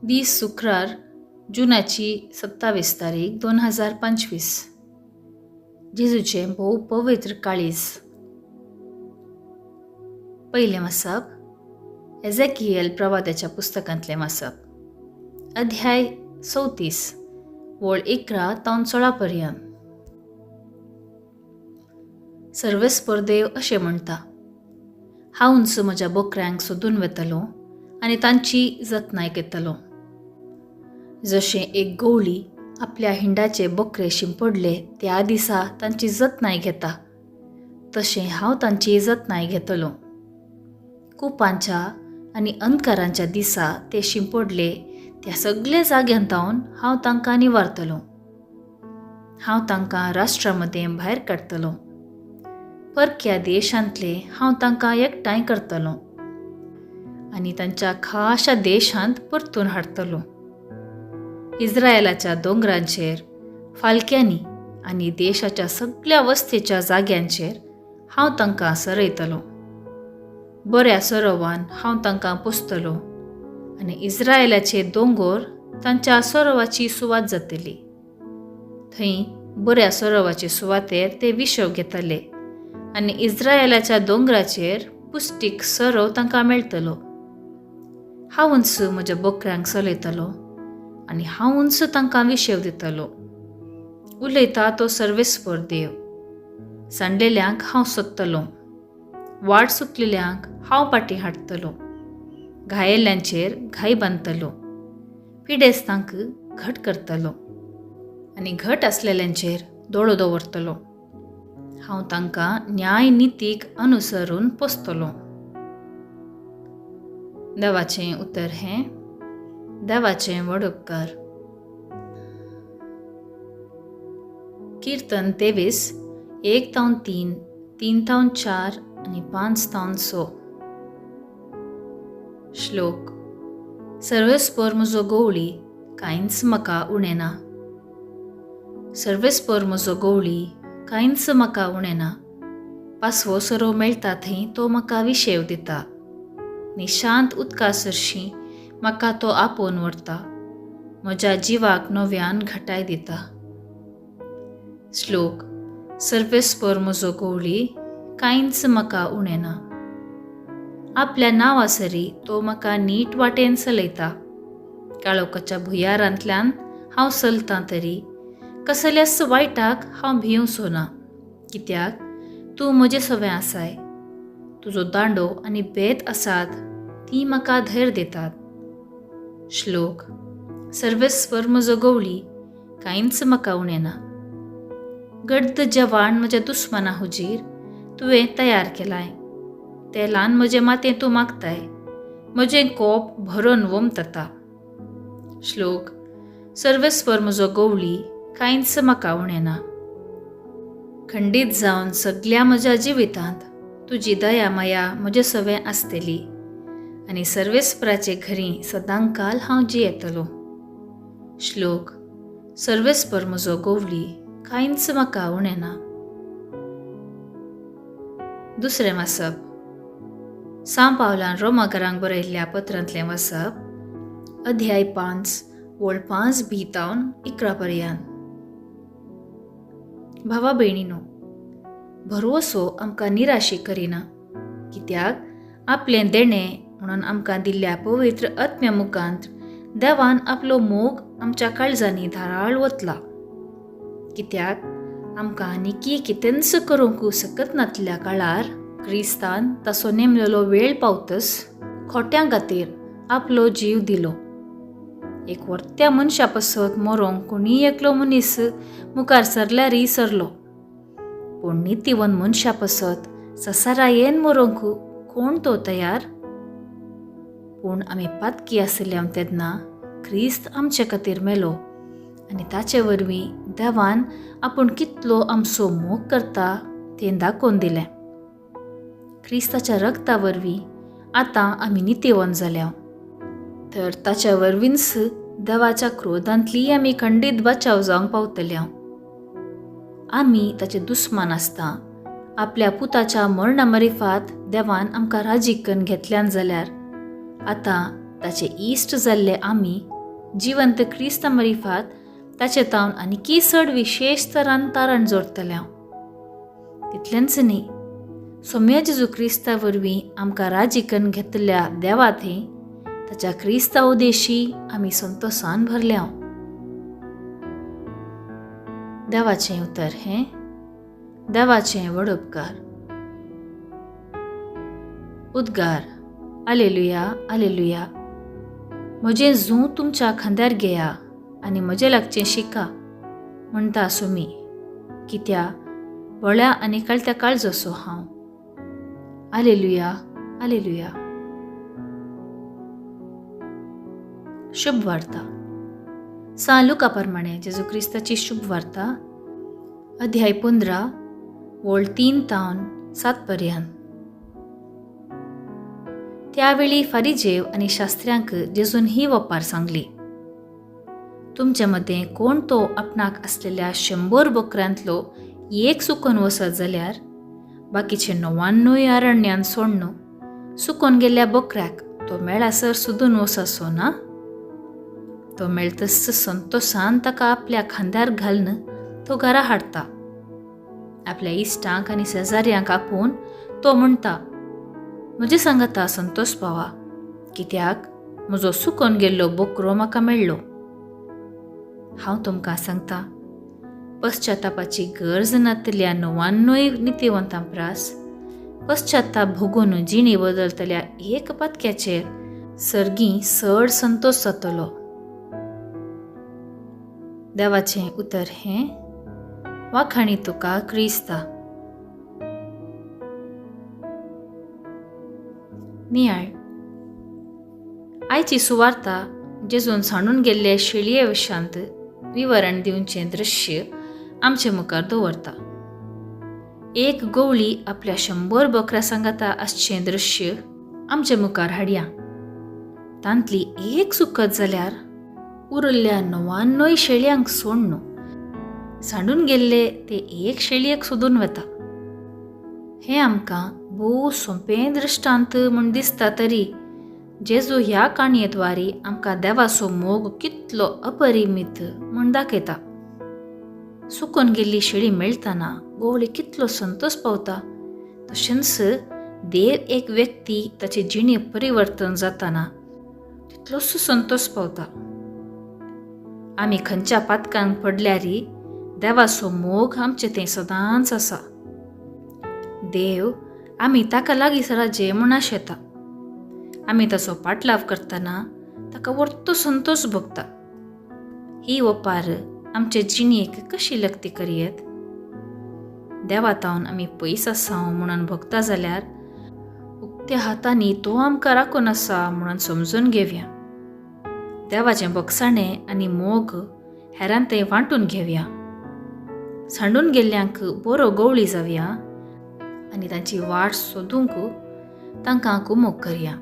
दीस शुक्रार जुनाची 27 तारीख 2025. जेजूचें भोव पवित्र काळीज. पयलें वाचप एझेकियल प्रवादाच्या पुस्तकांतलें वाचप, अध्याय 34 वळ 11 तावन 16 पर्यंत. सर्वेस्पर देव अशें म्हणटा, हांवूच म्हज्या बोकऱ्यांक सोदून वेतलो आनी तांची जतनाय घेतलो. जशें एक गवळी आपल्या हिंडाचे बोकरे शिंपडले त्या दिसा तांची जतनाय घेता, तशें हांव तांची जतनाय घेतलो. कुपांच्या आनी अंधकारांच्या दिसा ते शिंपडले त्या सगल्या जाग्यांतावन हांव तांकां निवारतलो. हांव तांकां राष्ट्रा मदें भायर काडटलो. परक्या देशांतले हांव तांकां एकठांय करतलो आनी तांच्या खाशा देशांत परतून हाडटलो. इस्रायलाच्या दोंगरांचेर, फालक्यांनी आनी देशाच्या सगल्या वस्तेच्या जाग्यांचेर हांव तांकां सरयतलो. बऱ्या सरोवान हांव तांकां पोसतलो आनी इस्रायलाचे दोंगोर तांच्या सरोवाची सुवात जातली. थंय बऱ्या सरोवाचे सुवातेर ते विशव घेतले आनी इस्रायलाच्या दोंगराचेर पुश्टीक सरोव तांकां मेळटलो. हांवूच म्हज्या बोकऱ्यांक चलयतलो आनी हांवूच तांकां विशेव दितलो. उलयता तो सर्वेस्पर देव. सांडलेल्यांक हांव सोदतलो, वाट चुकलेल्यांक हांव पाटी हाडटलो, घायेल्ल्यांचेर घाय बांदतलो, पिडेस्तांक घट करतलो आनी घट आसलेल्यांचेर दोळो दवरतलो. हांव तांकां न्याय नितीक अनुसरून पोसतलो. देवाचें उतर हें देवाचें व्हड उपकार. किर्तन 23 1 तावन 3, 3 तावन 4 आनी 5 तावन 6. श्लोक. सर्वेस्पर म्हजो गवळी, कांयच म्हाका उणें ना. सर्वेस्पर म्हजो गवळी, कांयच म्हाका उणें ना. पासवो सरो मेळटा थंय तो म्हाका विशेव दिता. निशांत उदका सरशीं म्हाका तो आपोवन व्हरता. म्हज्या जिवाक नव्यान घटाय दिता. श्लोक. सर्वेस्पर म्हजो गवळी, कांयच म्हाका उणें ना. आपल्या नांवा सरी तो म्हाका नीट वाटेन चलयता. काळोखाच्या भुंयारांतल्यान हांव चलतां तरी कसल्याच वायटाक हांव भिवचो ना, कित्याक तूं म्हजे सवें आसाय. तुजो दांडो आनी बेत आसात ती म्हाका धैर्य दितात. श्लोक. सर्वेस्पर म्हजो गवळी, कांयच म्हाका उणें ना. गड्द जेवण म्हज्या दुस्माना हुजीर तुवें तयार केलाय. तेलान म्हजें माथें तूं मागताय. म्हजें कोप भरून वमतता. श्लोक. सर्वेस्पर म्हजो गवळी, कांयच म्हाका उणें ना. खंडीत जावन सगल्या म्हज्या जिवितांत तुजी दया माया म्हजे सवें आसतली आनी सर्वेस्पराचे घरी सदांकाल हांव जियेतलो. श्लोक. सर्वेस्पर म्हजो गवळी, कांयच म्हाका उणें ना. दुसरें वाचप सां पावलान रोमाकारांक बरयल्ल्या पत्रांतलें वाचप, अध्याय 5 वळ 5 बी तावन 11 पर्यंत. भावा भयणीनो, भरवसो आमकां निराशी करिना, कित्याक आपलें देणें म्हणून आमकां दिल्ल्या पवित्र आत्म्या मुखांत देवान आपलो मोग आमच्या काळजांनी धाराळ वतला. कित्याक आमकां आनीकी कितेंच करूंक सकत नातल्या काळार क्रिस्तान ताचो नेमलेलो वेळ पावतस खोट्यां खातीर आपलो जीव दिलो. एक वर्त्या मनशा पासत मरोंक कोणीय एकलो मनीस मुखार सरल्यारय सरलो, पूण नितीवन मनशा पासत ससारायेन मरोंक कोण तो तयार? पूण आमी पातकी आशिल्ले तेन्ना क्रिस्त आमचे खातीर मेलो आनी ताचे वरवीं देवान आपूण कितलो आमचो मोग करता तें दाखोवन दिलें. क्रिस्ताच्या रक्ता वरवीं आतां आमी नितीवन जाल्या, तर ताच्या वरवींच देवाच्या क्रोधांतली आमी खंडीत बचाव जावंक पावतल्या. आमी ताचे दुस्मान आसता आपल्या पुताच्या मरणा मरिफात देवान आमकां राजी करून घेतल्यान जाल्यार आतां ताचे इश्ट जाल्ले आमी जिवंत क्रिस्ता मरिफात ताचे तावन आनीकी चड विशेश तरान तारण जोडटले हांव. तितलेंच न्ही, सोम्या जेजू क्रिस्ता वरवीं आमकां राजी करून घेतल्या देवा थंय ताच्या क्रिस्ता उदेशी आमी संतोसान भरल्या. देवाचें उतर हें देवाचें व्हड उपकार. उद्गार. आलेलुया, आलेलुया. म्हजें जूं तुमच्या खांद्यार घेया आनी म्हजें लागचें शिका म्हणटा सुमी, कित्या व्हळ्या आनी कळत्या काळजोसो हांव. आलेलुया, आलेलुया. शुभ वार्ता. सां लुका प्रमाणे जेजू क्रिस्ताची शुभ वार्ता, अध्याय 15, वोळ 3 तावन 7 पर्यंत. त्यावेळी फारिजेव आनी शास्त्र्यांक जेजून ही वपार सांगली, तुमच्या मदें कोण तो आपणाक आसलेल्या 100 बोकऱ्यांतलो एक सुकोन वसत जाल्यार बाकीचे 99 अरण्यान सोडणू सुकोन गेल्ल्या बोकऱ्याक तो मेळासर सुदून वससो ना? तो मेळतच संतोसान ताका आपल्या खांद्यार घालून तो घरा हाडटा. आपल्या इश्टांक आनी शेजाऱ्यांक आपोवन तो म्हणटा, म्हजे सांगाता संतोष पावा, कित्याक म्हजो सुकोन गेल्लो बोकरो म्हाका मेळ्ळो. हांव तुमकां सांगता, पश्चातापाची गरज नातल्या 99 नितीवंतां प्रास पश्चाताप भोगून जिणी बदलतल्या एक पातक्याचेर सर्गी चड संतोष जातलो. देवाचें उतर हें वाखाणी तुका क्रिस्ता. नियाळ. आयची सुवार्ता जेजून सांडून गेल्ले शेळये विशांत विवरण दिवचें दृश्य आमचे मुखार दवरता. एक गवळी आपल्या 100 बोकऱ्या सांगाता आसचें दृश्य आमचे मुखार हाडया. तांतली एक सुकत जाल्यार उरल्ल्या 99 शेळयांक सोडणू सांडून गेल्ले ते एक शेळयेक सोदून वता. हें आमकां भोव सोंपें दृश्टांत म्हूण दिसता तरी जेजू ह्या काणयेद्वारी आमकां देवाचो मोग कितलो अपरिमीत म्हूण दाखयता. सुकून गेल्ली शेळी मेळटना गोवळी कितलो संतोष पावता, तशेंच देव एक व्यक्ती ताचे जिणे परिवर्तन जाताना तितलोच संतोष पावता. आमी खंयच्या पातकांक पडल्यारी देवाचो मोग आमचे थंय सदांच आसा. देव आमी ताका लागीं सराचे म्हूण आशेता. आमी ताचो पाटलाव करतना ताका वर्तो संतोष भोगता. ही ओपार आमचे जिणेक कशी लक्ती करयेत? देवा तावन आमी पयस आसा म्हणून भोगता जाल्यार उक्त्या हातांनी तो आमकां राखून आसा म्हणून समजून घेवया. देवाचें बगसाणें आनी मोग हेरान थंय वांटून घेवया. सांडून गेल्ल्यांक बरो गवळी जावया आनी तांची वाट सोदूंक तांकां कुमोक करया.